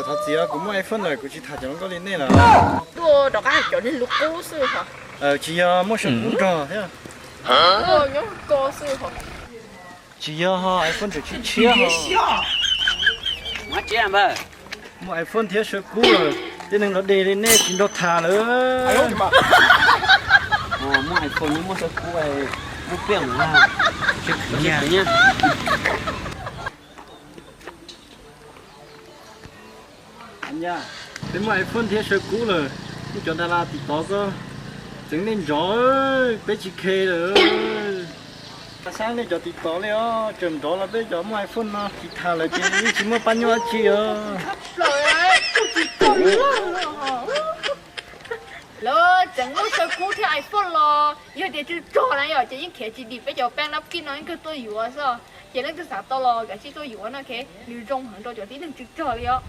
Thov txim, kuv muaj iPhone lawm, kuv tsis tham cov hluas nkauj li nej lawm. Tuaj rov qab cov niag lus qub xwb hos. Tsis yog, muaj saum kub nrog thiab. Nyob ko xwb hos. Tsis yog ho, iPhone tseem tshiab tshiab hos. Muaj iPhone thiab saum kub lawm, tej neeg nrov deg li nej tsis nrog tham lawm. Muaj iPhone muaj saum kub, muaj pliaj mus na. Peb muaj iPhone thiab saum kub lawm, muaj cov das las tim tov ko, txeev nej nrov, peb tsis khe lawm. Xav nej cov tim tov li os, tseem nrov los peb cov muaj iPhone no tsis tham lawm ces yeej tsis muaj pab nyuaj dab tsi os. Lawv tseem muaj saum kub thiab iPhone los yog tias tsw tsog na yom, ces yeej khiav tsis dim peb cov peb nab kij no yeej kawg tuaj yuav xwb. Ces leej twg xav tau los kav tsij tuaj yuav no, nws zoo heev rau cov tib neeg tsw tsog li os.